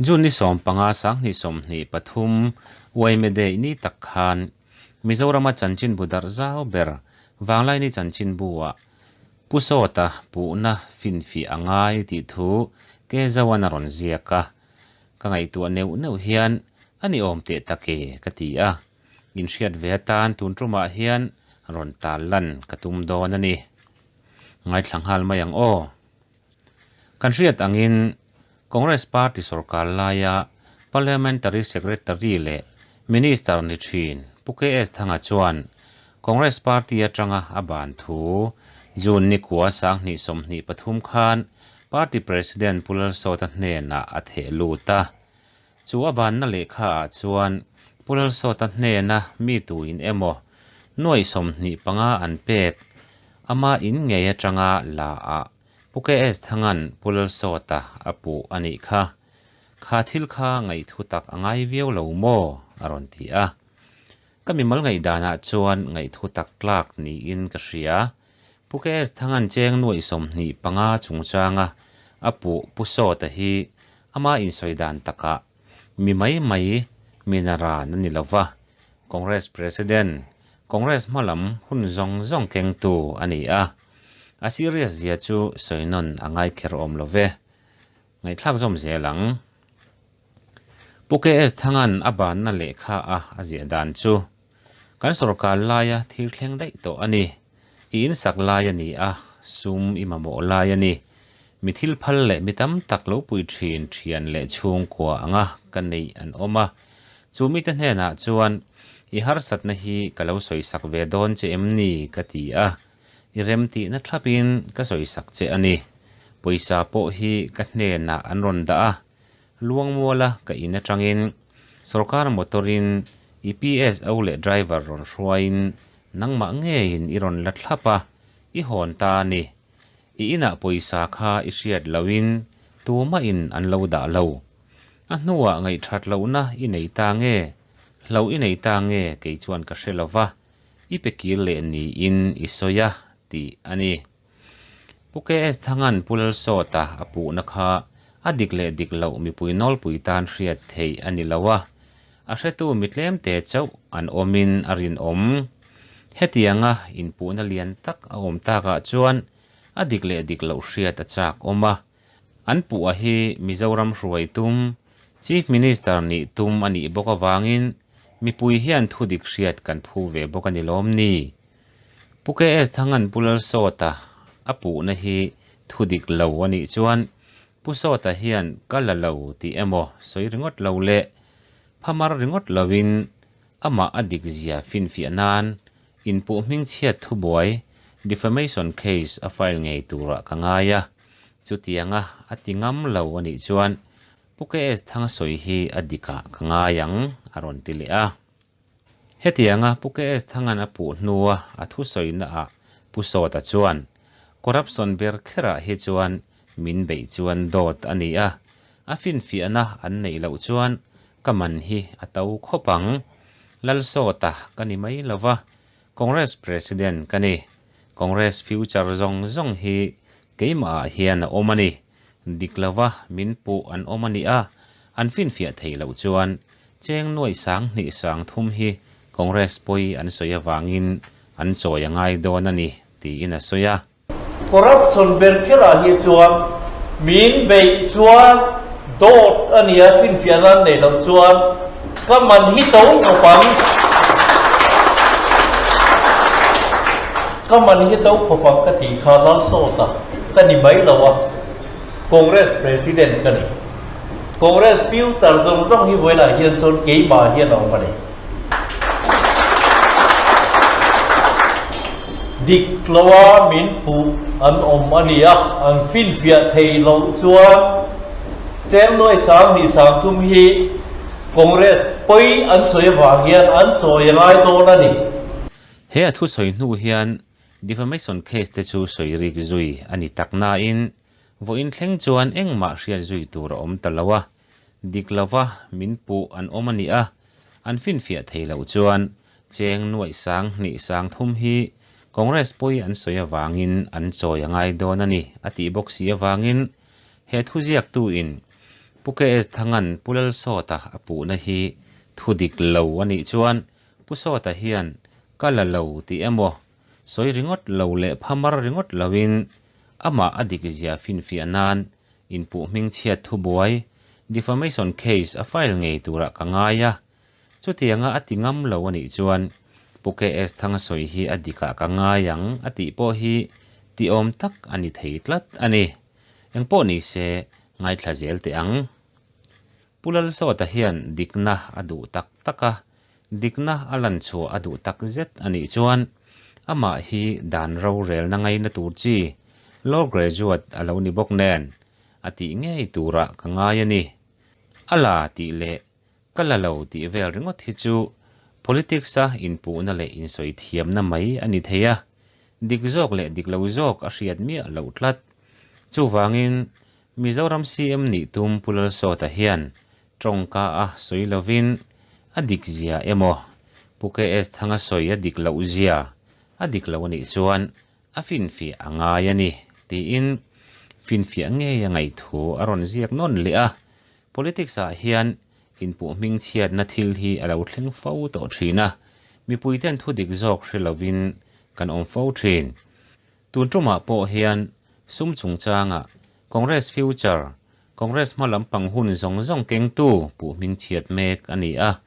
June ni 15 2023 Uaime Day ni tak khan Mizorama chanchinbu darh zau ber Vanglaini chanchinbu-ah Pu Sawta puhna finfiah a ngai tih thu Kezoan a rawn ziak a. Ka ngaihtuah neuh neuh hian a ni awm teh tak e ka ti a. Inhriat ve atan tun tumah hian rawn tal lan ka tum dawn a ni. Ngaithla nghal mai ang aw. Kan hriat angin Congress Party sorkar laia Parliamentary Secretary leh Minister ni thin Pu KS Thanga chuan Congress Party atanga a ban thu June ni kua 2023 khan Party President Pu Lalsawta hnenah a theh lut a. Chu a banna lehkha ah chuan Pu Lalsawta hnena mi tuin emaw nuaih 25 an pek ama in ngei atanga la ah Pu KS Thanga'n Pu Lalsawta a puh a nih kha. Kha thil kha ngaihthu tak a ngai viau lo maw? a rawn ti a. Ka mimal ngaihdanah chuan ngaihthu tak tlak niin ka hria. Pu KS Thanga'n cheng nuaih 25 chungchanga a puh Pu Sawta hi ama insawi dan takah mi mai mai minaran a ni lo va, Congress President, Congress hmalam hun zawng zawng kengtu a ni a. A serious zia chu sawi nawn a ngai kher awm lo ve. Ngaihthlak zawm zel ang. Pu KS Thanga'n a banna lehkha a a ziah dan chu, Kan sorkar laia thil thleng daih tawh a ni. I insak lai a ni a, sum i mamawh lai a ni. Mi thil phal leh mi tam tak lo pui thin thian leh chhungkua anga ka neih an awm a. Chu mite hnenah chuan, I harsatna hi ka lo sawisak ve dawn che em ni? ka ti a. I remtihna thlapin ka sawisak che a ni. Pawisa pawh hi ka hnenah an rawn dah a, Luangmuala ka in atangin sorkar motor-in i PSO leh driver rawn hruaiin nangmah ngeiin i rawn la thlap a, i hawn ta a ni. I inah pawisa kha i hriat lohin tumahin an lo dah lo. A hnuah ngaihthat lohna i nei ta nge, hlo i nei ta nge kei chuan ka hre lo va. I pe kir leh niin i sawi a, tih a ni. Pu KS Thanga'n Pu Lalsawta a puhna kha a dik leh dik loh mipui nawlpui tan hriat theih a ni lo a, a hretu mi tlemte chauh an awmin a rinawm. Hetianga inpuhna lian tak a awm takah chuan a dik leh dik loh hriat a chak awm a. An puh a hi Mizoram hruai tum, Chief Minister nih tum a nih bawk avangin mipui hian thu dik hriat kan phu ve bawk a ni lawm ni? Pu KS Thanga'n Pu Lalsawta a puhna hi thu dik lo a nih chuan Pu Sawta hian ka la lo tih emaw sawi ringawt lo leh phamar ringawt loin amah a dik zia finfiah nan Inpuh hmingchhiat thubuai, defamation case, a file ngei turah ka ngai a, chutianga a ti ngam lo a nih chuan Pu KS Thangsawi hi a dikah ka ngai ang, a rawn ti leh a. Hetianga Pu KS Thanga'n a puh hnua a thusawina-ah Pu Sawta chuan, Corruption ber kherah hi chuan min beih chuan dawt a ni a, a finfiahna an neih loh chuan ka man hi a to khawp ang. Lalsawta ka ni mai lo va, Congress President ka ni. Congress future zawng zawng hi keimahah hian a awm a ni. Dik lo va min puh an awm a nih a, an finfiah theih loh chuan cheng nuaih 2030 hi Congress pawi an sawi avangin an chawi a ngai dawn a ni, tiin a sawi a. Corruption ber kherah hi chuan min beih chuan dawt a nia finfiahna an neih loh chuan ka man hi to khawp ang. Ka man hi to khawp ang ka tih kha Lalsawta ka ni mai lo a, Congress President ka ni. Congress future zawng zawng hi vawilah hian chuan keimah hian a awm a ni. Dik loa min puh an awm a ni a, an finfiah thei loh chuan cheng nuai 2030 hi Congress pawi an sawi avang hian an chawi a ngai dawn a ni. He a thusawi hnu hian defamation case te chu sawi rik zui a ni tak nain vawiin thleng chuan engmah hriat zui tur a awm ta lo a, Dik lova min puh an awm a nih a, an finfiah thei loh chuan cheng nuaih 2030 hi Congress pawi an sawi avangin an chawi a ngai dawn a ni a tih bawk si avangin he thuziaktu in Pu KS Thanga'n Pu Lalsawta a puhna hi thu dik lo a nih chuan Pu Sawta hian ka la lo tih emaw, sawi ringawt lo leh phamar ringawt loin amah a dik zia finfiah nan inpuh hmingchhiat thubuai, defamation case, a file ngei turah ka ngai a. Chutianga a ti ngam lo a nih chuan Pu KS Thanga sawi hi a dikah ka ngai ang a tih pawh hi tiawm tak a ni thei tlat a ni. Engpawh ni se ngaithla zel teh ang. Pu Lalsawta hian dikna a duh tak tak a, dikna a lan chhuah a duh tak zet a nih chuan amah hi dan rorelna ngaina tur chi law graduate a lo ni bawk nen a tih ngei turah ka ngai a ni. A la tih leh Ka la lo tih vel ringawt hi chu politics-a inpuhna leh insawi thiamna mai a ni thei a, dik zawk leh dik lo zawk a hriat miah loh tlat. Chuvangin, Mizoram CM nih tum Pu Lalsawta hian tawngka a sawi lovin a dik zia emaw, Pu KS Thanga sawi a dik loh zia a dik lo a nih chuan a finfiah a ngai a ni, tiin finfiah ngei a ngaihthu a rawn ziak nawn leh a. Politics ah hian inpuh hmingchhiatna thil hi a lo thleng fo tawh thin a, mipuiten thu dik zawk hre lovin kan awm fo thin. Tun tumah pawh hian sum chungchangah Congress future, Congress hma lampang hun zawng zawng kengtu puh hmingchhiat mek a ni a,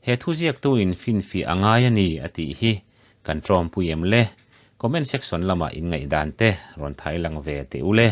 he thuziaktu in finfiah a ngai a ni a tih hi kan tawmpui em le? Comment section lamah inngaihdan te rawn thai lang ve teh u le.